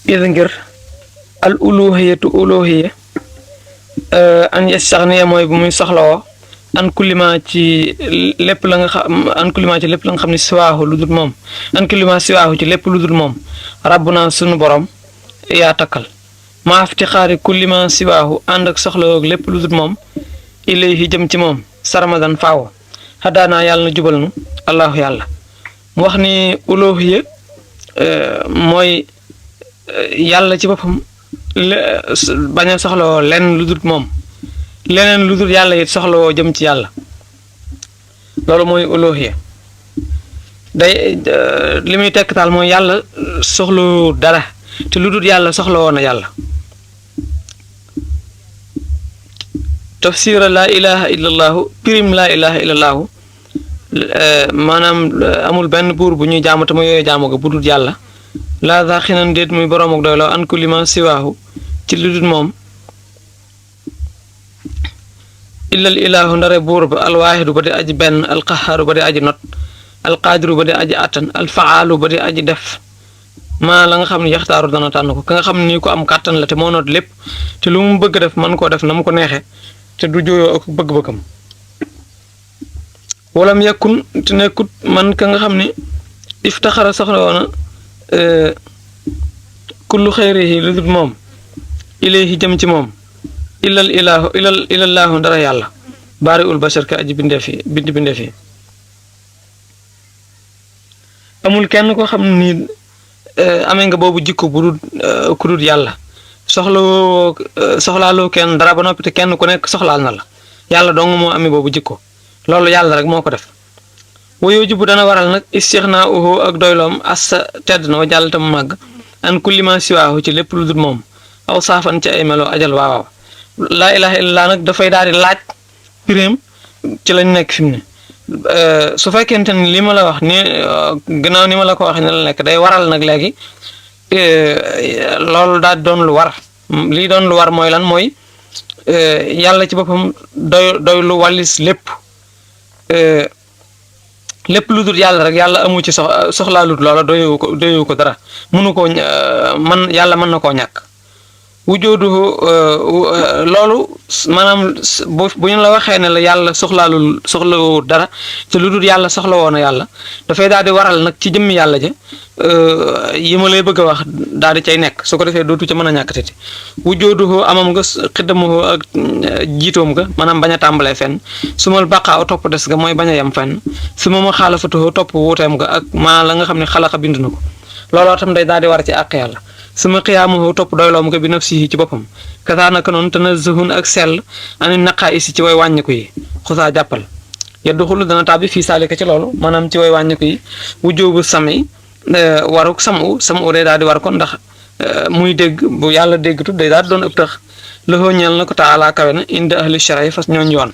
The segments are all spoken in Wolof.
ida ngir al uluhiyatu uluhiya an yastaghniya mooy bu muy soxlawoo an kulima ci lépp la nga xam an kulima ci lépp la nga xam ne siwaahu lu dul moom an kulima siwaahu ci lépp lu dul moom rabbuna sunu borom yaa takkal maa iftixaari kulima siwaahu ànd ak soxlawoo lépp lu dul moom ilayhi jëm ci moom sarmadan faaw xadaanaa yàlla na jubal nu allahu yàlla mu wax ni uluhiya mooy yàlla ci boppam bañ a soxlawoo lenn lu dul moom leneen lu dul yàlla it soxlawoo jëm ci yàlla loolu mooy uluhiya day li muy tekk taal mooy yàlla soxlawoo dara te lu dul yàlla soxlawoo na yàlla tafsira laa ilaha illallahu pirim laa ilaha illallahu maanaam amul benn buur bu ñuy jaamu te ma yooyu jaamu ko bu dul yàlla laa daa xinan déet muy boroom ak doy loo an kulli ma siwaahu ci lu dul moom illal ilaahu ndare buur ba alwaaxidu ba di aji benn alqahaaru ba di aji not alqaadiru ba di aji attan alfaalu ba di aji def maa la nga xam ne yaxtaaru dana tànn ko ka nga xam ne nii ko am kàttan la te moo noot lépp te lu mu bëgg def mën koo def na mu ko neexee te du jooyoo ak bëgg-bëggam walam yekkun te nekkut man ka nga xam ne iftaxara soxla woona kullu xayrihi lu dul moom ilayhi jëm ci moom ilallaahu ndara yàlla baari ul bashar ka aji bindeef yi amul kenn koo xam ne nii amee nga boobu jikko bu dul ku dul yàlla soxlaaloo kenn dara ba noppi te kenn ku nekk soxlaal na la yàlla dong moo amee boobu jikko loolu yàlla rek moo ko def wayoo ji bu dana waral nag istixnaa uhu ak doyloom assa tedd na wa jàll tam màgg an kulli ma siwaahu ci lépp lu dul moom aw saafan ci ay melo ajal waawaaw laa ilaha illallah nag dafay daal di laaj piréem ci lañ nekk fi mu ne su fekkente ni li ma la wax ni gannaaw ni ma la ko waxee ne la nekk day waral nag léegi loolu daal doon lu war lii doon lu war mooy lan mooy yàlla ci boppam doy lu wàllis lépp lépp lu dul yàlla rek yàlla amu ci soxlaalut loola doyewu ko dara mënu koo yàlla mën na koo ñàkk wujooduhu loolu maanaam bu ñu la waxee ne la yàlla soxlawu dara te lu dul yàlla soxla woon na yàlla dafay daal di waral nag ci jëmmi yàlla ja yi ma lay bëgg a wax daal di cay nekk su ko defee dootu ca mën a ñàkkatati wujooduhu amam nga xiddamuhu ak jiitoom nga maanaam bañ a tàmbalee fenn su ma baqaaw topp des ga mooy bañ a yem fenn su ma xaalafatuhu topp wuuteem nga ak maa la nga xam ne xalaqa bind na ko looloo tam day daal di war ci àq yàlla suma xiyaamuhu topp doyloom nga bi nafsihi ci boppam kasaanaka noonu tanazzuhun ak sell ani naqaa isi ci way wàññiku yi xusaa jàppal yadduxulu dana tàbbi fii saalika ci loolu maanaam ci way wàññiku yi wujjoobu sami waruk samu day daal di war ko ndax muy dégg bu yàlla déggtu day daal di doon ëpp tax loxoo ñeel na ko taala kawe na inda ahli sharia fas ñooñ yoon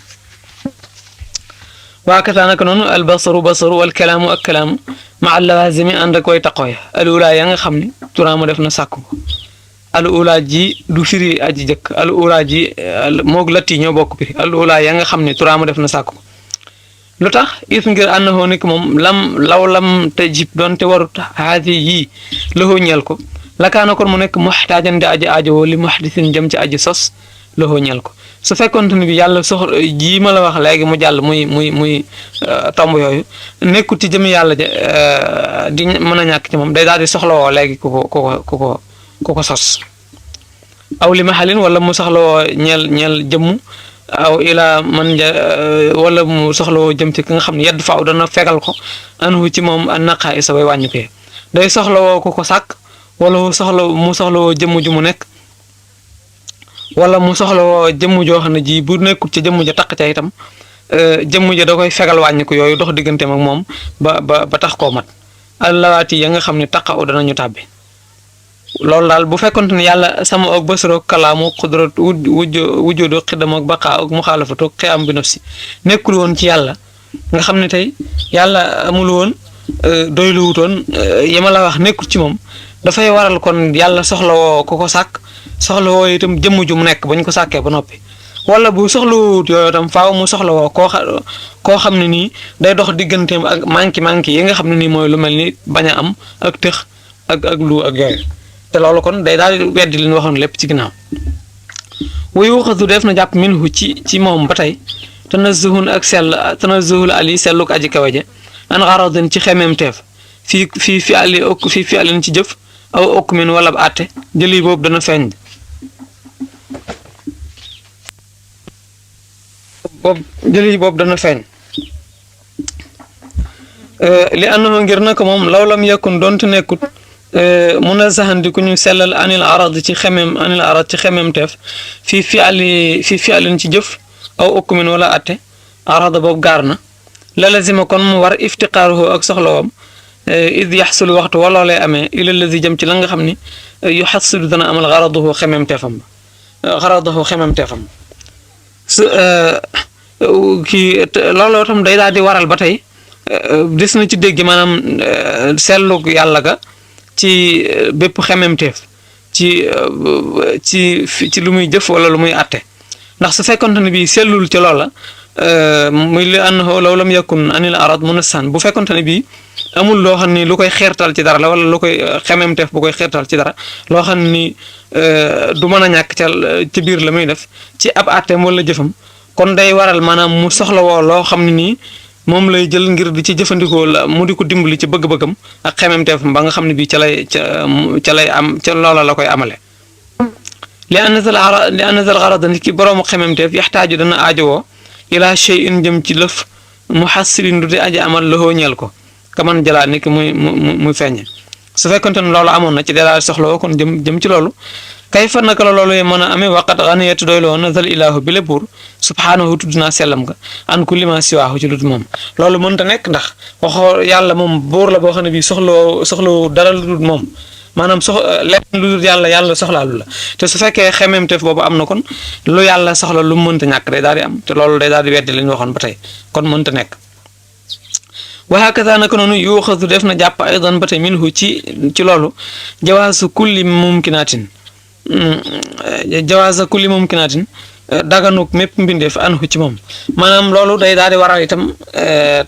waa kasaanaka noonu al basaru wal kalaamu ak kalaamu ma allawazimi ànd ak koy taqooy al ula ya nga xam ne turaama def na sàkk ko al ula ji du firi aji jëkk al ula ji moog latti ñoo bokk firi al ula ya nga xam ne turaama def na sàkk ko lu tax is ngir àndahoo nekk moom lam te jib doon te warut haasi yii loxoo ñeel ko lakaana kon mu nekk muxtaajan di aji aajowoo li muxdisin jëm ci aji sos loxoo ñeel ko su fekkoon ne bi yàlla jii ma la wax léegi mu jàll muy tomb yooyu nekkut ci jëmi yàlla ja di mën a ñàkk ci moom day daal di soxlawoo léegi ku ko sos aw li ma xalin wala mu soxlawoo ñeel jëmm aw ilaa man wala mu soxlawoo jëm ci ki nga xam ne yedd faaw dana fegal ko anhu ci moom a naqaa isa way wàññi ko day soxlawoo ku ko sàkk wala mu soxlawoo jëmm ju mu nekk wala mu soxlawoo jëmm joo xam ne ji bu nekkul ci jëmm ja taq ca itam jëmm ja da koy fegal wàññi ko yooyu dox digganteem ak moom ba tax koo mat allawaati ya nga xam ne taqa u danañu tàbbi loolu daal bu fekkonte ne yàlla sama ak basroog kalaamu xudrat wujjoodo xiddam ak baqaa ak muxaalafatu xiyam bi nafsi nekkul woon ci yàlla nga xam ne tey yàlla amul woon doylu wutoon yi ma la wax nekkul ci moom dafay waral kon yàlla soxlawoo ku ko sàkk soxlawoo itam jëmm ju mu nekk bañ ko sàkkee ba noppi wala bu soxlawut yooyu itam faaw mu soxlawoo koo xam ne nii day dox digganteem ak manki yi nga xam ne nii mooy lu mel ni bañ a am ak tëx ak lu ak yooyu te loolu kon day daal di weddi li ñu waxoon lépp ci ginnaaw wuyu xasu def na jàpp minhu ci moom ba tey tanazzuhun ak tanazzuhul ali selluk aji kawaje an xaradin ci xemeem teef fi alin ci jëf aw okk min wala àtte jëli boobu dana feeñ li annahu ngir naka moom law lam yakun doonte nekkut munazahan di ku ñu sellal anil arad ci xemem teef fi alin ci jëf aw okk min wala àtte arada boobu gaar na la lazima kon mu war iftiqaaruhu ak soxlawam id yaxsulu waxtu waloo lay amee ila lazi jëm ci la nga xam ni yu xasilu dana amal xaradahu xemem teefam su kii looloo tam day daal di waral ba tey des na ci dégg maanaam seetlu yàlla ga ci bépp xemem teef ci lu muy jëf wala lu muy àtte ndax su fekkonte ne bii sellul ci loola muy li annahu law lam yakun anil arad munassan bu fekkonte ne bii amul loo xam ni lu koy xeertal ci dara la wala lu koy xememteef bu koy xeertal ci dara loo xam ni du mën a ñàkk ci biir la muy def ci ab àtteem wala jëfam kon day waral maanaam mu soxla woo loo xam ne nii moom lay jël ngir di ci jëfandikoo la mu di ko dimbali ci bëgg-bëggam ak xememteefam ba nga xam ne bii ca lay am ca loola la koy amale li anazal garada nit ki boroomu xememteef yaxtaaju dana aajowoo ila shay'in jëm ci lëf mu xasilin du di aji amal loxoo ñeel ko kaman jëlaat ni ki muy feeñe su fekkonte ne loolu amoon na ci dee daal soxla woo kon jëm ci loolu kay fa naka la loolu mën a amee waqat xaniyatu doy loo nazal ilaahu bi le buur subhaanahu tudd naa sellam nga an kulli ma siwaahu ci lut moom loolu mënta nekk ndax waxoo yàlla moom buur la boo xam ne bii soxlawu dara lu dul moom maanaam lenn lu dul yàlla soxlaalu la te su fekkee xememteef boobu am na kon lu yàlla soxla lu mënta ñàkk day daal di am te loolu day daal di weddi li ñu waxoon ba tey kon mënta nekk wa hakaza naka noonu yuuxasu def na jàpp aydan ba tey minhu ci loolu jawaasu kulli mumkinaatin daganuk mépp mbindeef anhu ci moom maanaam loolu day daal di waral itam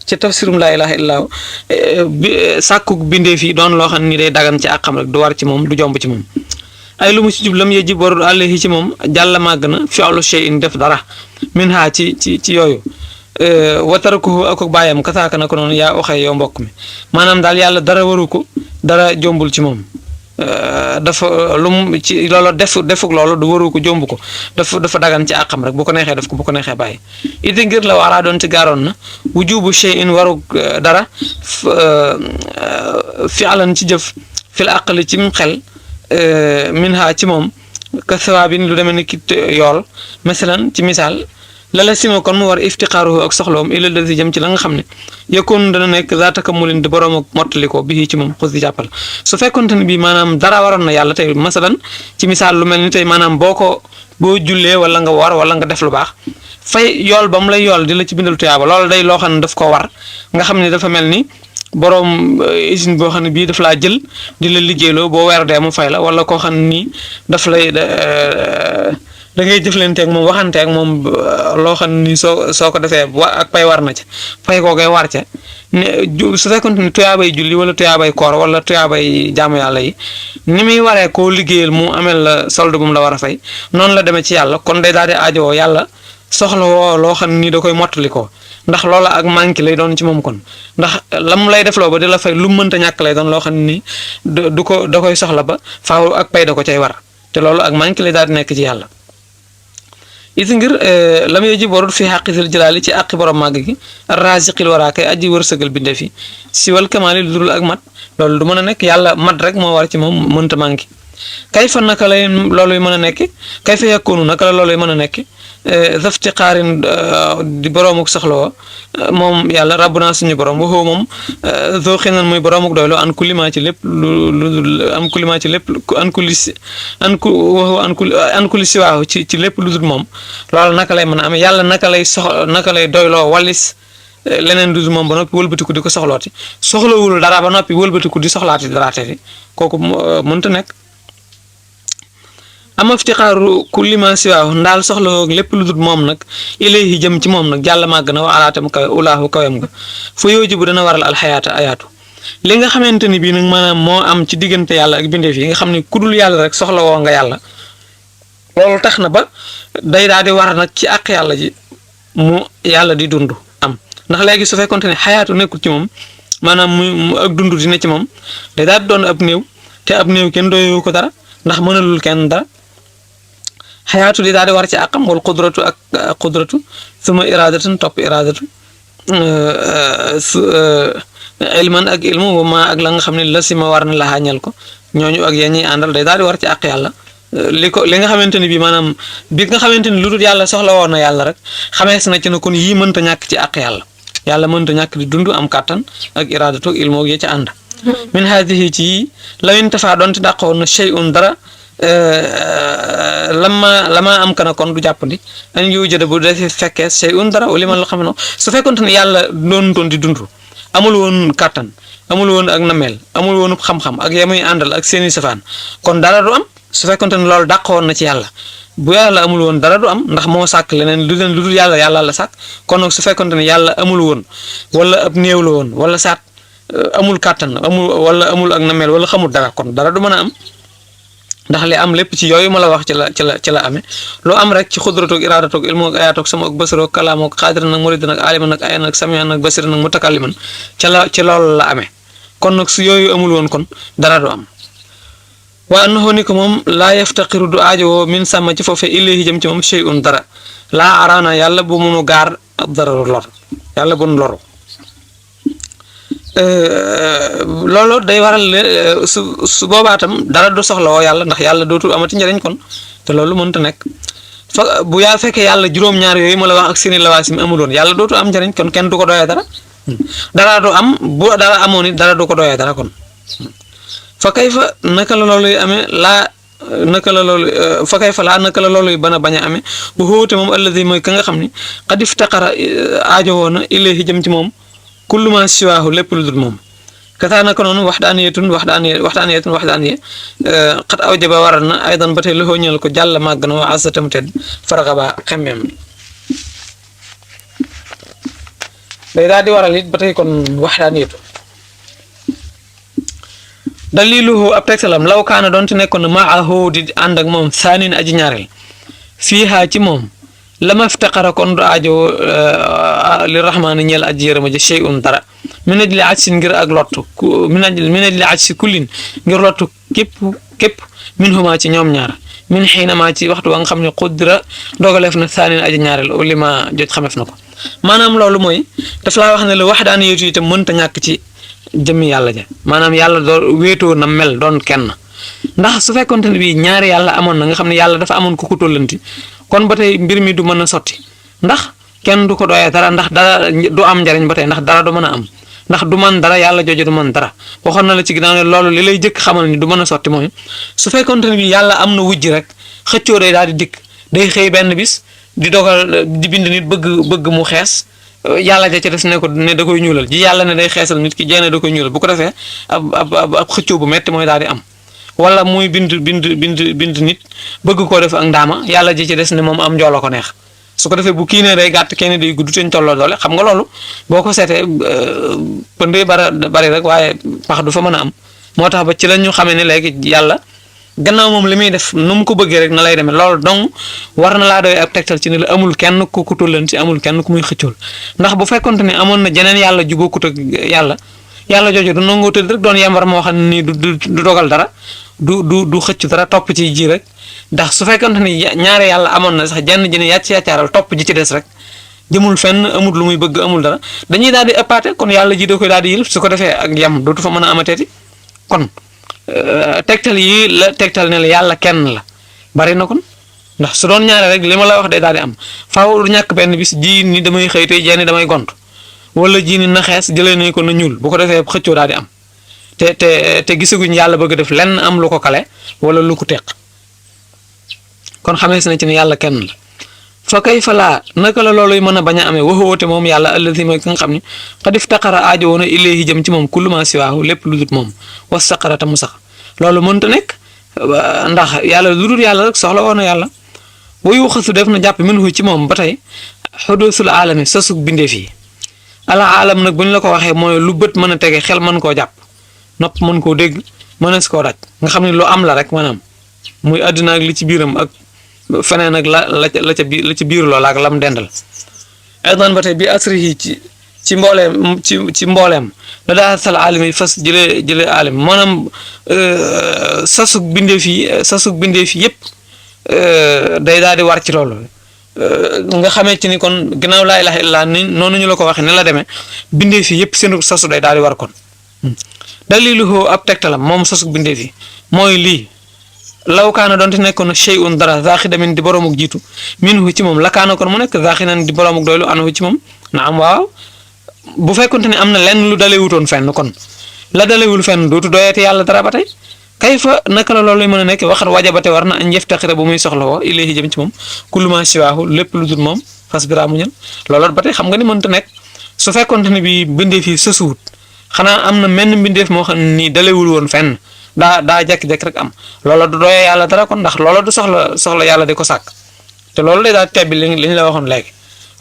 ci tafsirum laa ilaha illallah sàkkuk bindeef yi doon loo xam ni day dagan ci àqam rek du war ci moom du jomb ci moom ay lu mu ci jublam yejib warul alayhi ci moom jàlla màgg na fi'lu shay'in def dara min ha ci yooyu wa tarakuhu ak bàyyam kasaaka na ko noonu yaa oxee yow mbokk mi maanaam daal yàlla dara waru ko dara jombul ci moom dafa lu mu ci loolu defuk loolu du waru ko jomb ko dafa dagan ci àqam rek bu ko neexee def ko bu ko neexee bàyyi iti ngir la waraa doon ci gaaroon na wujubu shay'in waru dara fi'lan ci jëf fil aqli ci xel minha ci moom ka sawaabin lu demee ni ki yool masalan ci misaal lala sima kon mu war iftiqaaruhu ak soxloom ila lasi jëm ci la nga xam ne yëkkoon dana nekk zaataka mulin di boroom ak mottalikoo bii ci moom xus di jàppal su fekkonte ne bii maanaam dara waroon na yàlla tey masalan ci misaal lu mel ni tey maanaam boo jullee wala nga war wala nga def lu baax fay yool ba mu lay yool di la ci bindal tuyaaba loolu day loo xam ne daf ko war nga xam ne dafa mel ni boroom usine boo xam ne bii daf laa jël di la liggéeyloo boo weer dee mu fay la wala koo xam ne nii daf lay da ngay jëflanteeg moom waxanteeg moom loo xam ne nii soo ko defee ak pay war na ca pay koo koy war ca su fekkoon ne tuyaabay julli wala tuyaabay koor wala tuyaabay jaamu yàlla yi ni muy waree koo liggéeyal mu amel la solde bu mu la war a fay noonu la demee ci yàlla kon day daal di aajowoo yàlla soxla woo loo xam ne nii da koy mottali ko ndax loola ak manqué lay doon ci moom kon ndax lam lay defloo ba di la fay lu mu mënta ñàkk lay doon loo xam ne nii da koy soxla ba faaw ak pay da ko cay war te loolu ak manqué lay daal di nekk ci yàlla. it ngir lam yejib warul fi xaqisil jalaali ci àqi borom màgg gi raziqil waraa kay aji wërsëgal binde fi si wal kamaali lu dul ak mat loolu du mën a nekk yàlla mat rek moo war ci moom mënta manqué kay fa naka lay looluy mën a nekk kay fa yakkoonu naka la looluy mën a nekk zafti xaarin di boroomuk soxlawoo moom yàlla rabbuna suñu borom waxoo moom zoo xinan muy boroomuk doylu an kulima ci lépp an kulima ci lépp an kuli siwaahu ci lépp lu dul moom loolu naka lay mën a amee yàlla naka lay doyloo wallis leneen du moom ba noppi wëlbatiku di ko soxlooti soxlawul dara ba noppi wëlbatiku di soxlaati dara te kooku mënta nekk ama iftixaaru kulli ma siwaahu ndaal soxla lépp lu dul moom nag ilayhi jëm ci moom nag jàll màgg na wa alaatam kawe ulaahu kawem nga fa yooju bu dana waral alxayaata ayaatu li nga xamante ni bii nag maanaam moo am ci diggante yàlla ak bindeef yi nga xam ne ku dul yàlla rek soxla woo nga yàlla loolu tax na ba day daal di war nag ci àq yàlla ji mu yàlla di dund am ndax léegi su fekkonte ne xayaatu nekkul ci moom maanaam mu ak dund dina ci moom day daal di doon ab néew te ab néew kenn doyoo ko dara ndax mënalul kenn dara xayaatu di daal di war ci àqam wal qudratu ak qudratu suma iradatun topp iradatu ilman ak ilmu ma ak la nga xam ne la si ma war na la xàññal ko ñooñu ak yéen ñiy àndal day daal di war ci àq yàlla li nga xamante ni bii maanaam bi nga xamante ni lu dul yàlla soxla woon na yàlla rek xamees na ci ne kon yii mënta ñàkk ci àq yàlla yàlla mënta ñàkk di dund am kàttan ak iradatu ak ilmu ak ya ca ànd min haadihi ci yii lawin tafaa doonte dàqoon na shay'un dara lama am kana kon du jàppandi an yu jëde bu defee fekkee shay'un dara wala man la xam ne su fekkonte ne yàlla doon di dund amul woon kàttan amul woon ak nameel amul woon xam-xam ak yamuy àndal ak seeni safaan kon dara du am su fekkonte ne loolu dàqoon na ci yàlla bu yàlla amul woon dara du am ndax moo sàkk leneen lu dul yàlla yàlla la sàkk kon nag su fekkonte ne yàlla amul woon wala ab néew la woon wala saat amul kàttan amul ak nameel wala xamul dara kon dara du mën a am ndax li am lépp ci yooyu ma la wax ci la amee lu am rek ci xudratoog iraadatoog ilmu ak ayaatoog sama ak basaroog kalaamoog xaadiran nag muridan nag aaliman nag ayan nag samian nag basiran nag mutakalliman ci loolu la amee kon nag su yooyu amul woon kon dara du am wa annahu ni ko moom laa yaftaqiru du aajowoo min sàmma ci foofee ilayhi jëm ci moom shay'un dara laa araana yàlla bu munu gaar ab dara lor yàlla bu nu loru loolu day waral su boobaa tam dara du soxla woo yàlla ndax yàlla dootul amati njëriñ kon te loolu mënut a nekk bu yaa fekkee yàlla juróom-ñaar yooyu ma la wax ak seeni lawaasim amul woon yàlla dootul am njëriñ kon kenn du ko doyee dara dara du am bu dara amoon it dara du ko doyee dara kon fa kay fa naka la looluy amee naka la looluy bana bañ a amee bu xóote moom alladi mooy ka nga xam ni xad iftaqara aajowoo na ilayhi jëm ci moom kullu ma siwaahu lépp lu dul moom kataa naka noonu waxdaaniyatun xat aw jaba waral na aydan ba tey loxoo ñeel ko jàll màgg na wa asatam tedd farxaba xemmeem day daal di waral it ba tey kon waxdaaniyatu daliluhu ab tegtalam law kaana doonte nekkoon na maahu di ànd ak moom saanin aji ñaareel fiihaa ci moom lama iftaqara kon du aajo li rahmaani ñeel aji yërëma ja shay'un dara min ajli ajsi ngir ak lottu min ajli ajsi kullin ngir lottu képp min huma ci ñoom ñaar min xiinama ci waxtu wa nga xam ne qudra dogaleef na saanin aji ñaareel li ma jot xameef na ko maanaam loolu mooy daf laa wax ne la wax daan yéetu itam mënta ñàkk ci jëmmi yàlla ja maanaam yàlla doo wéetoo na mel doon kenn ndax su fekkonte ne bii ñaari yàlla amoon na nga xam ne yàlla dafa amoon ku ko tollanti kon ba tey mbir mi du mën a sotti ndax kenn du ko doyee dara ndax dara du am njariñ ba tey ndax dara du mën a am ndax du man dara yàlla jooju du man dara waxoon na la ci ginnaaw ne loolu li lay jëkk xamal ni du mën a sotti mooy su fekkonte ne bii yàlla am na wujj rek xëccoo day daal di dikk day xëy benn bis di dogal di bind nit bëgg mu xees yàlla ja ca des ne ko ne da koy ñuulal ji yàlla ne day xeesal nit ki jeene da koy ñuulal bu ko defee ab xëccoo bu metti mooy daal di am wala muy bind nit bëgg koo def ak ndaama yàlla ji ci des ne moom am njoolo ko neex su ko defee bu kii ne day gàtt kenn day gudd teñ tolloo doole xam nga loolu boo ko seetee pëndee bari rek waaye pax du fa mën a am moo tax ba ci la ñu xamee ne léegi yàlla gannaaw moom li muy def nu mu ko bëggee rek na lay demee loolu donc war na laa doy ab tegtal ci ne la amul kenn ku ko tollanti amul kenn ku muy xëccool ndax bu fekkonte ne amoon na jeneen yàlla ju bokkut ak yàlla jooju du nangoo tëdd rek doon yambar moo xam ne nii du dogal dara du xëcc dara topp ci ji rek ndax su fekkonte ne ñaari yàlla amoon na sax jenn jëne yàccaaral topp ji ci des rek jëmul fenn amul lu muy bëgg amul dara dañuy daal di ëppaate kon yàlla ji da koy daal di yëlf su ko defee ak yam dootu fa mën a amateeti kon tegtal yi la tegtal ne la yàlla kenn la bari na kon ndax su doon ñaare rek li ma la wax day daal di am faaw du ñàkk benn bis ji ni damay xëy tey jenn damay gont wala ji ni na xees jëlee nañ ko na ñuul bu ko defee xëccoo daal di am te gisaguñ yàlla bëgg def lenn am lu ko kale wala lu ko teq kon xamees na ci ne yàlla kenn la fa kay fa laa naka la looluy mën a bañ a amee waxoote moom yàlla alladi mooy ki nga xam ne xad iftaqara aajo woon a ilayhi jëm ci moom kullu ma siwaahu lépp lu dul moom wastaqara ta mu sax loolu mënta nekk ndax yàlla lu dul yàlla rek soxla woon na yàlla wayu xasu def na jàpp minhu ci moom ba tey xudusul aalami sosug bindeef yi ala alam nag bu ñu la ko waxee mooy lu bët mën a tege xel mën koo jàpp nopp mën koo dégg mënees koo daj nga xam ne lu am la rek maanaam muy àddina ak li ci biiram ak feneen ak la ci biir loola ak lam dendal aydan ba tey bi asri yi ci mbooleem la daa sal aalim yi fas jëlee aalim maanaam sasug bindeef yi yëpp day daal di war ci loolu nga xamee ci ni kon ginnaaw laa ilaaha illallaah ni noonu ñu la ko waxee ne la demee bindeef yi yëpp seen sasu day daal di war kon daliluhu ab tegtalam moom sasug bindeef yi mooy lii law kaana doonte nekkoon na shay'un dara zaaxidamin di boroomuk jiitu minhu ci moom la kaana kon mu nekk zaaxinan di boroomuk doylu anhu ci moom na am waaw bu fekkonte ne am na lenn lu dalewutoon fenn kon la dalewul fenn dootu doyeeti yàlla dara ba tey kayfa naka la loolu mën a nekk waxat wajabate war na añ yeftaxira bu muy soxla woo ilayhi jëm ci moom kullu ma siwaahu lépp lu dul moom fas biraa mu ñën loolu ba tey xam nga ni mënta nekk su fekkonte ne bi bindeef yi sësuwut xanaa am na menn mbindeef moo xam ne nii dalewul woon fenn daa jekk-jekk rek am loola du doyee yàlla dara kon ndax loola du soxla yàlla di ko sàkk te loolu day daal tebbi li ñu la waxoon léegi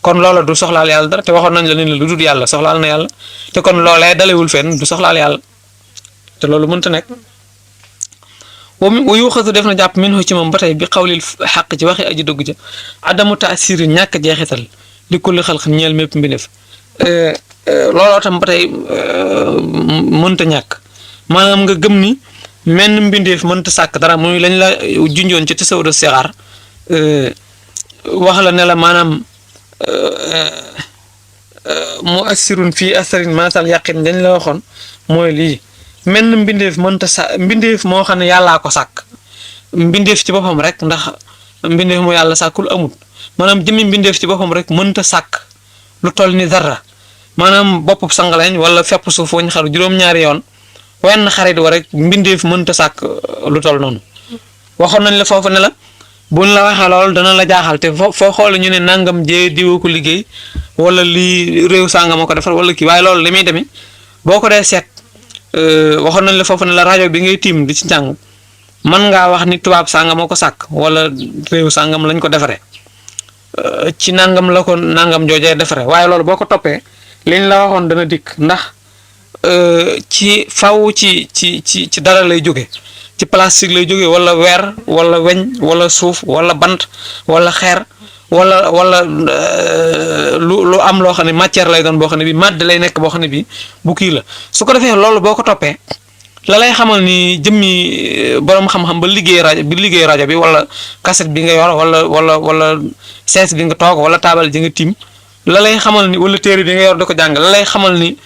kon loola du soxlaal yàlla dara te waxoon nañ la ni la lu dul yàlla soxlaal na yàlla te kon loolee dalewul fenn du soxlaal yàlla te loolu mënta nekk wa yuuxatu def na jàpp minhu ci moom ba tey bi xawlil xaq ci waxi aji dëgg ja adamu taasir ñàkk jeexital li kulli xalq ñeel mépp mbindeef looloo tam ba tey mënta ñàkk maanaam nga gëm ni menn mbindeef mënta sàkk dara muy lañ la junjoon ci tasawudu sixaar wax la ne la maanaam mu assirun fii asarin maasal yàqin dañ la waxoon mooy lii menn mbindeef mënta mbindeef moo xam ne yàllaa ko sàkk mbindeef ci boppam rek ndax mbindeef mu yàlla sàkkul amut maanaam jëmmi mbindeef ci boppam rek mënta sàkk lu toll ni dara maanaam boppub sangaleñ wala fepp suuf wañ xaru juróom-ñaari yoon wenn xarit wa rek mbindeef mënta sàkk lu toll noonu waxoon nañ la foofu ne la buñ la waxee loolu dana la jaaxal te foo xool ñu ne nangam jee diwoo ko liggéey wala lii réew sàngama ko defar wala kii waaye loolu li muy demee boo ko dee seet waxoon nañ la foofu ne la rajo bi ngay tiim di ci njàng mën ngaa wax ni tubaab sàngama ko sàkk wala réew sàngam lañ ko defaree ci nangam la ko nangam joojee defaree waaye loolu boo ko toppee liñ la waxoon dana dikk ndax ci faw ci dara lay jóge ci plastique lay jóge wala weer wala weñ wala suuf wala bant wala xeer wala lu am loo xam ne matière lay doon boo xam ne bi màdd lay nekk boo xam ne bi bu kii la su ko defee loolu boo ko toppee la lay xamal ni jëmmi borom xam-xam ba liggéey rajo bi wala cassette bi nga yor wala sees bi nga toog wala taabal ji nga tiim la lay xamal ni wala téere bi nga yor da ko jàng la lay xamal ni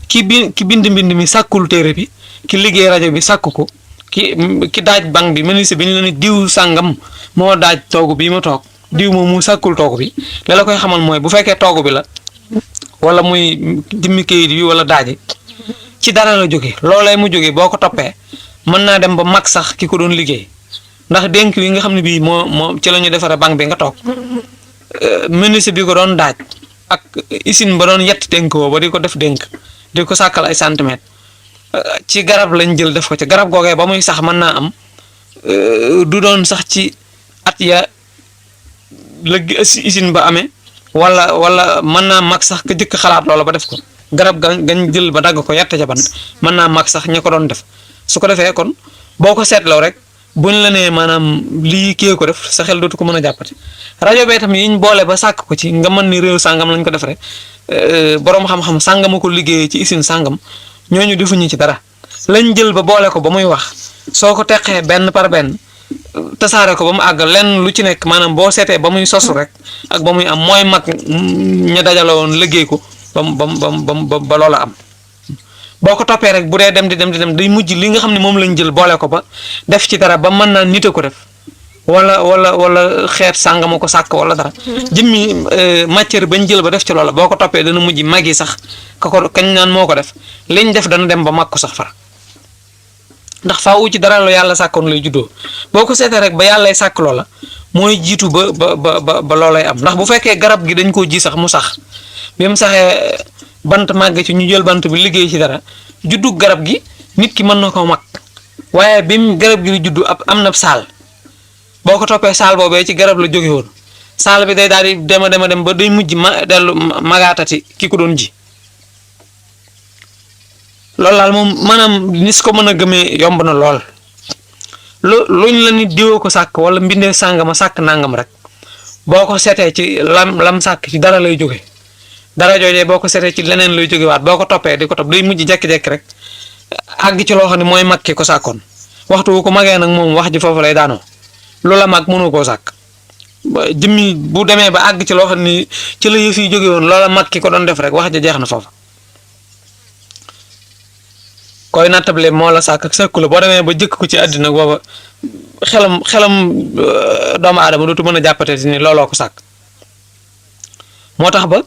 ki bind mbind mi sàkkul téere bi ki liggéey rajo bi sàkk ko ki daaj bank bi menuisier bi ñu la ne diw sàngam moo daaj toogu bii ma toog diw moom mu sàkkul toogu bi la koy xamal mooy bu fekkee toogu bi la wala muy jëmmi kayit bi wala daaji ci dara la jóge loolee mu jóge boo ko toppee mën naa dem ba mag sax ki ko doon liggéey ndax dénk wi nga xam ne bii moo ci la ñu defaree bank bi nga toog menuisier bi ko doon daaj ak usine ba doon yett dénk woo ba di ko def dénk di ko sàkkal ay centimètres ci garab lañ jël def ko ci garab googee ba muy sax mën naa am du doon sax ci at ya lëgg usine ba amee wala mën naa mag sax ka jëkk xalaat loola ba def ko garab gañ jël ba dagg ko yett ca ban mën naa mag sax ña ko doon def su ko defee kon boo ko seetloo rek buñ la nee maanaam lii kii ko def sa xel dootu ko mën a jàppati rajo bee tam yiñ boole ba sàkk ko ci nga mën ni réew sàngam lañ ko def rek boroom xam-xam sàngama ko liggéeyee ci usine sàngam ñooñu defuñu ci dara lañ jël ba boole ko ba muy wax soo ko teqee benn par benn tasaare ko ba mu àgg lenn lu ci nekk maanaam boo seetee ba muy sosu rek ak ba muy am mooy mag ña dajale woon liggéey ko ba loola am boo ko toppee rek bu dee dem di dem day mujj li nga xam ne moom lañ jël boole ko ba def ci dara ba mën naa nit a ko def wala xeet sàngama ko sàkk wala dara jëmmi matière bañ jël ba def ci loola boo ko toppee dana mujj mag yi sax kañ naan moo ko def liñ def dana dem ba mag ko sax far ndax faaw ci dara lu yàlla sàkkoon lay juddoo boo ko seetee rek ba yàllay sàkk loola mooy jiitu ba loolay am ndax bu fekkee garab gi dañ koo ji sax mu sax bi mu saxee bant màgg ci ñu jël bant bi liggéey ci dara juddu garab gi nit ki mën na ko mag waaye bi mu garab gi di juddu am na saal boo ko toppee saal boobee ci garab la jóge woon saal bi day daal di dem ba day mujj dellu magaatati ki ko doon ji loolu daal moom maanaam ni su ko mën a gëmee yomb na lool luñ la nit diwoo ko sàkk wala mbindee sàngama sàkk nangam rek boo ko seetee ci lam sàkk ci dara lay jóge dara joojee boo ko seetee ci leneen lay jóge waat boo ko toppee di ko topp day mujj jekki-jekki rek àgg ci loo xam ne mooy mag ki ko sàkkoon waxtu wu ko magee nag moom wax ji foofu lay daanoo loola mag mënu koo sàkk jëmmi bu demee ba àgg ci loo xam ni ci la yëf yi jóge woon loola mag ki ko doon def rek wax ja jeex na foofu koy nattable moo la sàkk ak sàkku la boo demee ba jëkk ko ci àddina booba xelam doomu aadama dootu mën a jàppate ni looloo ko sàkk moo tax ba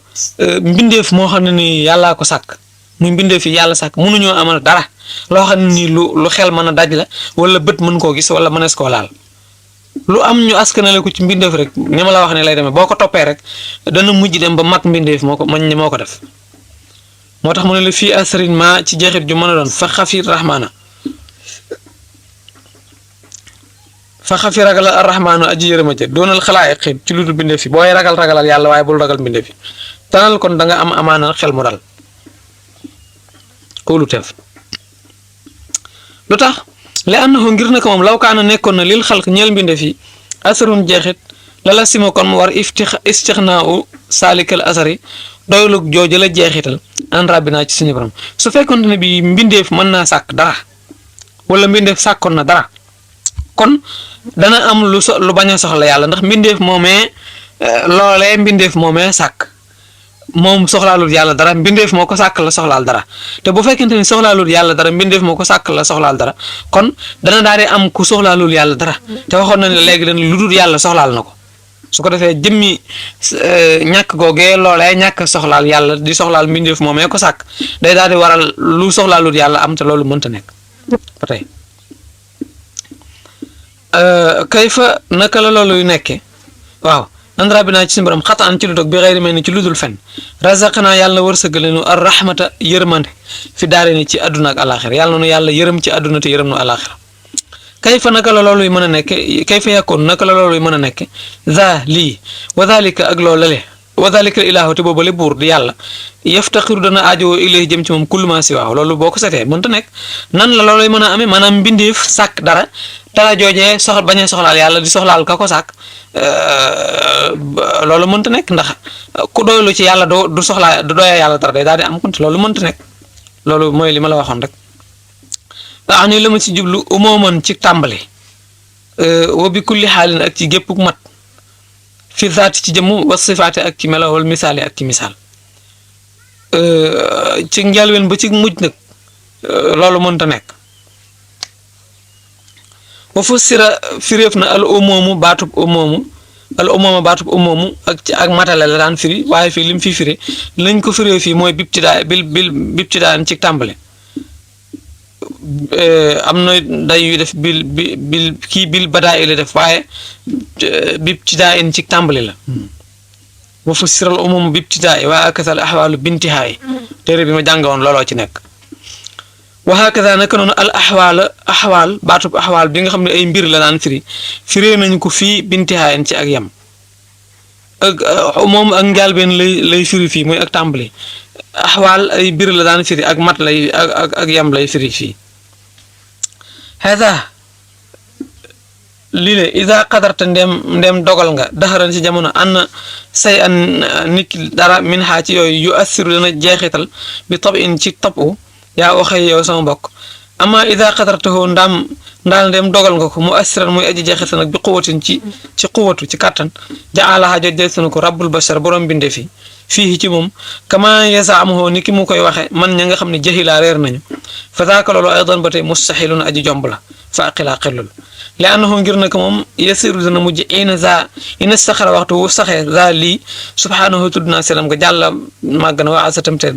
mbindeef moo xam ne ni yàllaa ko sàkk muy mbindeef yi yàlla sàkk mënuñoo amal dara loo xam ne nii lu xel mën a daj la wala bët mën koo gis wala mënees koo laal lu am ñu askanale ko ci mbindeef rek ni ma la wax ne lay demee boo ko toppee rek dana mujj dem ba mag mbindeef moo ko def moo tax mu ne la fii asrin ma ci jeexit ju mën a doon fa xafir rahmaana fa xafi ragal arrahmaanu aji yërëma ja doonal xalaay xeet ci lu dul mbindeef yi booy ragalal yàlla waaye bul ragal mbindeef yi tanal kon da nga am amaana xel mu dal kóolu teef lu tax li annahu ngir naka moom law kaana nekkoon na lil xalq ñeel mbindeef yi asarun jeexit lala sima kon mu war istixnaaw saalikal asari doylug jooju la jeexital an rabbinaa ci suñu borom su fekkoon ne bi mbindeef mën naa sàkk dara wala mbindeef sàkkoon na dara kon dana am lu bañ a soxla yàlla ndax mbindeef moomee loolee mbindeef moomee sàkk moom soxlaalul yàlla dara mbindeef moo ko sàkk la soxlaal dara te bu fekkente ni soxlaalul yàlla dara mbindeef moo ko sàkk la soxlaal dara kon dana daal di am ku soxlaalul yàlla dara te waxoon na ne léegi dañ lu dul yàlla soxlaal na ko su ko defee jëmmi ñàkk googee loolee ñàkk soxlaal yàlla di soxlaal mbindeef moomee ko sàkk day daal di waral lu soxlaalul yàlla am te loolu mënta nekk ba tey kayfa naka la loolu yu nekkee waaw andra bi naa ci suñu borom xataan ci lu toog bi xëyri mel ni ci lu dul fen razaqnaa yàlla na wërsëgale nu ar rahmata yërmande fi daare ni ci àdduna ak alaxira yàlla nu yàlla yërëm ci àdduna te yërëm nu alaxira kayfa naka la loolu yu mën a nekke kayfa yakkoon naka la loolu yu mën a nekke za lii wa dalika ak loolu lale wa dalika ilaahu te boobale buur di yàlla yaftaqiru dana aajowoo ilayhi jëm ci moom kullu ma si waaw loolu boo ko setee mënta nekk nan la loolu mën a amee maanaam mbindeef sàkk dara joojee bañ a soxlaal yàlla di soxlaal ka ko sàkk loolu mënta nekk ndax ku doylu ci yàlla du soxlaa du doyee yàlla dara day daal di am konte loolu mënta nekk loolu mooy li ma la waxoon rek waaw ni la ma ci jublu umooman ci tàmbali wa bi kulli xaalin ak ci géppuk mat fi zaati ci jëmm wa sifaati ak ci melo wal misaali ak ci misaal ci njalween ba ci mujj nag loolu mënta nekk wa fussira firéef na al umoomu baatub umoomu al umooma baatub umoomu ak matale la daan firi waaye fii lim fi firi lañ ko firee fii mooy bibtidaan ci tàmbali am na day yu def bil badaa i la def waaye bibtidaa in ci tàmbali la wa fussiral umum bibtidaa i waa akasal axwaalu bintihaa yi téere bi ma jàngoon looloo ci nekk wa hakada naka noonu al axwaal baatub axwaal bi nga xam ne ay mbir la daan firee nañ ko fii bintihaa in ci ak yem ak moom ak njaalbeen lay firi fii mooy ak tàmbali axwaal ay mbir la daan firi ak mat lay ak yem lay firi fii hada lii le ida qadarta ndem dogal nga daxaran ci jamono an say an nit dara min xaa ci yooyu yu assiru dana jeexital bi tab in ci tabu yaa waxee yow sama mbokk ama ida qadartahu ndaal ndem dogal nga ko mu assiran muy aji jeexital nag bi quwatin ci quwatu ci kàttan jaalaha joj day sunu ko rabbul bashar borom binde fii ci moom kama yasaamuhu ni ki mu koy waxe man ña nga xam ne jahilaa reer nañu fa daaka loolu aydan ba tey mustaxilun aji jomb la fa aqilaa xellul li annahu ngir naka moom yasiru dana mujj ina saxara waxtu wu saxee za lii subhaanahu tudd naa selam nga jàlla màgg na waa asatam te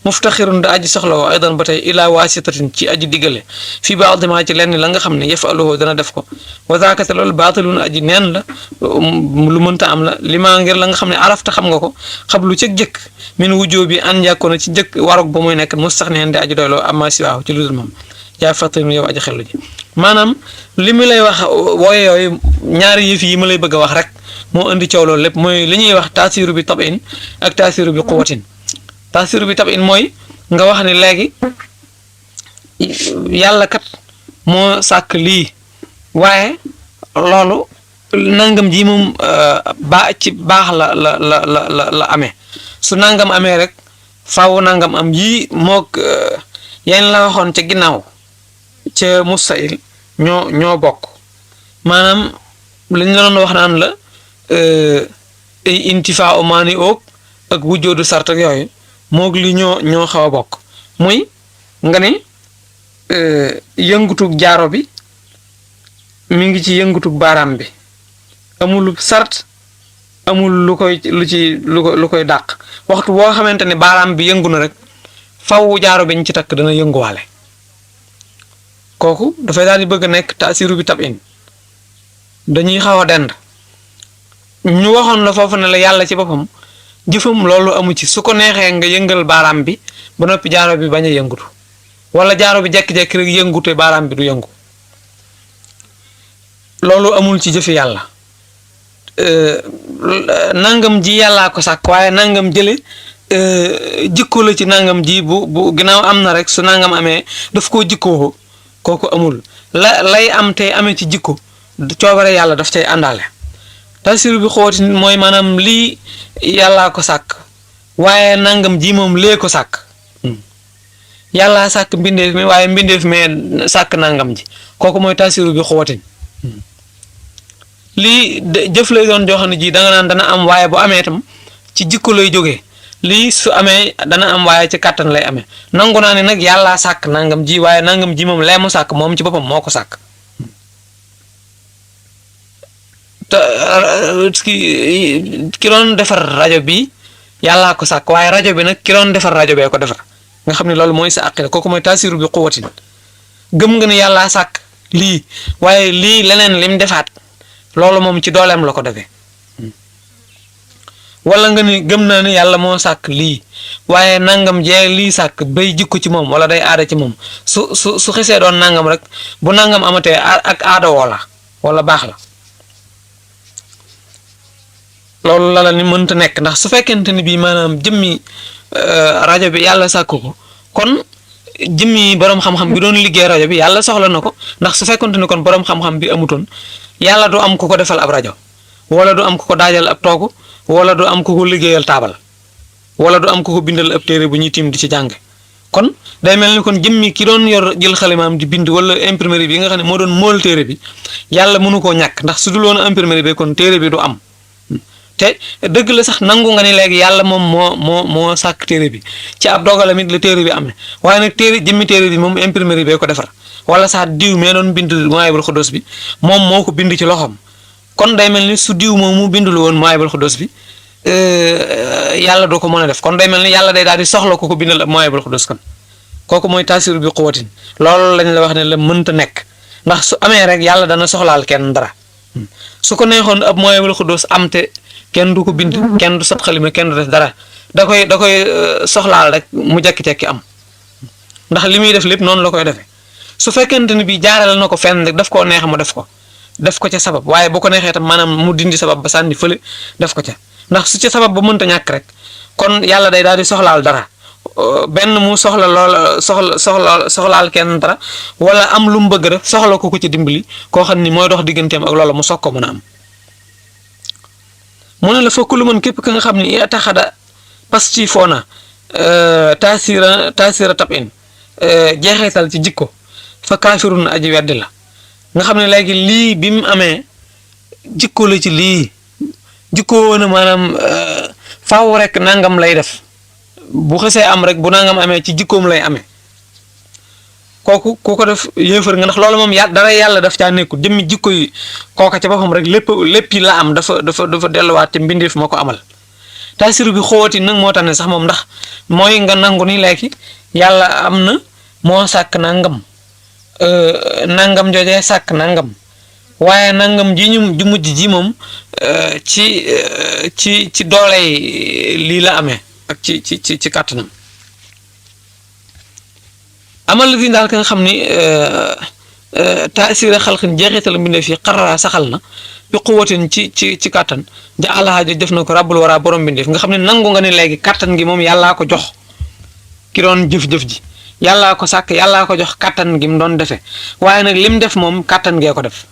muftaxirun da aji soxla woo aydan ba tey ilaa waasitatin ci aji diggale fii baadima ci lenn la nga xam ne yafaluhu dana def ko wa zaaka te loolu baatilun aji neen la lu mënta am la li maa ngir la nga xam ne arafta xam nga ko xablu ci jëkk min wujjoo bi an jàkkoona ci jëkk warog ba muy nekk mustaxneen di aji doyloo amma si waaw ci lu dul moom yaa fàttali yow aji xellu ji maanaam li mu lay wax wooye yooyu ñaari yëf yi ma lay bëgg a wax rek moo indi coow loolu lépp mooy li ñuy wax taasiru bi tabin ak taasiru bi quwatin. taasiru bi tabin mooy nga wax ne léegi yàlla kat moo sàkk lii waaye loolu nangam ji moom ci baax la amee su nangam amee rek faaw nangam am yii moog yéen la waxoon ca ginnaaw ca mustahil ñoo bokk maanaam lañ la doon wax naan la ay intifaa maani oog ak wujjoodu sart ak yooyu moog li ñoo xaw a bokk muy nga ne yëngutug jaaro bi mi ngi ci yëngutug baaraam bi amul sart amul lu koy dàq waxtu boo xamante ne baaraam bi yëngu na rek faw jaaro bi ñu ci takk dana yënguwaale kooku dafay daal di bëgg a nekk taasiru bi tabin dañuy xaw a dend ñu waxoon la foofu ne la yàlla ci boppam jëfam loolu amu ci su ko neexee nga yëngal baaraam bi ba noppi jaaro bi bañ a yëngutu wala jaaro bi jekki-jekki rek yëngute baaraam bi du yëngu loolu amul ci jëfi yàlla nangam ji yàllaa ko sàkk waaye nangam jële jikko la ci nangam ji bu ginnaaw am na rek su nangam amee daf koo jikkoo kooku amul lay am te amee ci jikko coobare yàlla daf cay àndaale taasiru bi xooti mooy maanaam lii yàllaa ko sàkk waaye nangam ji moom lee ko sàkk yàllaa sàkk mbindeef mi waaye mbindeef mi sàkk nangam ji kooku mooy taasiru bi xootin lii jëf lay doon joo xam ne ji danga naan dana am waaye bu amee itam ci jikko lay jógee lii su amee dana am waaye ci kàttan lay amee nangu naa ne nag yàllaa sàkk nangam ji waaye nangam ji moom lee mu sàkk moom ci boppam moo ko sàkk te ki doon defar rajo bi yàllaa ko sàkk waaye rajo bi nag ki doon defar rajo bee ko defar nga xam ne loolu mooy sa aqida kooku mooy taasiru bi quwwatin gëm nga ne yàllaa sàkk lii waaye lii leneen lim defaat loolu moom ci dooleem la ko defee wala nga ni gëm naa ne yàlla moo sàkk lii waaye nangam jee lii sàkk bay jikko ci moom wala day aada ci moom su xesee doon nangam rek bu nangam amatee ak aada wala baax la loolu la ni mënta nekk ndax su fekkente ni bii maanaam jëmmi rajo bi yàlla sàkk ko kon jëmmi borom xam-xam bi doon liggéey rajo bi yàlla soxla na ko ndax su fekkente ni kon borom xam-xam bi amutoon yàlla du am ku ko defal ab rajo wala du am ku ko daajal ab toogu wala du am ku ko liggéeyal taabal wala du am ku ko bindal ab téere bu ñuy tiim di ci jàng kon day mel ni kon jëmmi ki doon yor jël xalimaam di bind wala imprimerie bi nga xam ne moo doon mool téere bi yàlla mënu koo ñàkk ndax su dul woon imprimerie bi kon téere bi du am te dëgg la sax nangu nga ni léegi yàlla moom moo sàkk téere bi ci ab dogalam it la téere bi amee waaye nag jëmmi téere bi moom imprimerie bee ko defar wala sax diw mee doon bind Mawaahibul Quddus bi moom moo ko bind ci loxoom kon day mel ni su diw moom mu bindul woon Mawaahibul Quddus bi yàlla doo ko mën a def kon day mel ni yàlla day daal di soxla ko bindal ab Mawaahibul Quddus kon kooku mooy taasiru bi quwwatin loolu lañ la wax ne la mënta nekk ndax su amee rek yàlla dana soxlaal kenn dara su ko neexoon ab Mawaahibul Quddus am te kenn du ko bind kenn du sat xalima kenn du def dara da koy soxlaal rek mu jekki-tekki am ndax li muy def lépp noonu la koy defee su fekkente ni bi jaarale na ko fenn rek daf koo neex mu def ko ca sabab waaye bu ko neexee tam maanaam mu dindi sabab ba sànni fële def ko ca ndax su ca sabab ba mënta ñàkk rek kon yàlla day daal di soxlaal dara benn mu soxlaal kenn dara wala am lu mu bëgg rek soxla ko ci dimbali koo xam ni mooy dox digganteem ak loola mu soog ko mën a am mu ne la fa kullu man képp ka nga xam ne taxada pas ci foona taasira tabin jeexeetal ci jikko fa kaafirun aji weddi la nga xam ne léegi lii bi mu amee jikko la ci lii jikko woon maanaam faaw rek nangam lay def bu xesee am rek bu nangam amee ci jikkoom lay amee kooku ku ko def yéefar nga ndax loolu moom dara yàlla daf caa nekkul jëmmi jikko yi kooka ca boppam rek lépp yi la am dafa delluwaat te mbindeef moo ko amal taasiru bi xooti nag moo tax ne sax moom ndax mooy nga nangu ni léegi yàlla am na moo sàkk nangam nangam joojee sàkk nangam waaye nangam ji ñu ju mujj ji moom ci dooley lii la amee ak ci kàttanam amal la fi daal ka nga xam ni taasira xalqin jeexital mbindee fii xarara saxal na bi quwwatin ci kàttan ja àllaha ja def na ko rabbul wara borom bindeef nga xam ne nangu nga ne léegi kàttan gi moom yàllaa ko jox ki doon jëf-jëf ji yàllaa ko sàkk yàllaa ko jox kàttan gi mu doon defee waaye nag lim def moom kàttan gee ko def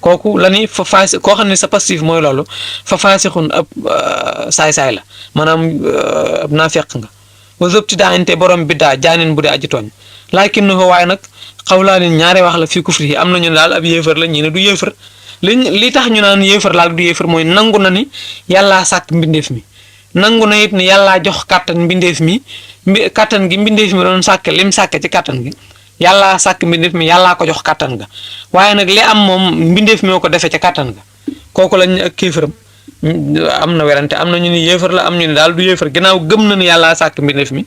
kooku la ni fa faasi koo xam ne sa passif mooy loolu fa faasixun ab saay-saay la maanaam ab naafeq nga wa zëbti daante borom biddaa jaanin bu dee aji tooñ laakin na ko waaye nag xawlaa ñaari wax la fii kufri yi am nañu ne daal ab yéefar la ñi ne du yéefar li tax ñu naan yéefar la ak du yéefar mooy nangu na ni yàllaa sàkk mbindeef mi nangu na it ni yàllaa jox kàttan mbindeef mi kàttan gi mbindeef mi doon sàkk lim sàkk ci kàttan gi yàllaa sàkk mbindeef mi yàllaa ko jox kàttan ga waaye nag li am moom mbindeef moo ko defee ca kàttan ga kooku lañ ak kéefaram am na werante am na ñu ni yéefar la am ñu ni daal du yéefar ginnaaw gëm na ni yàllaa sàkk mbindeef mi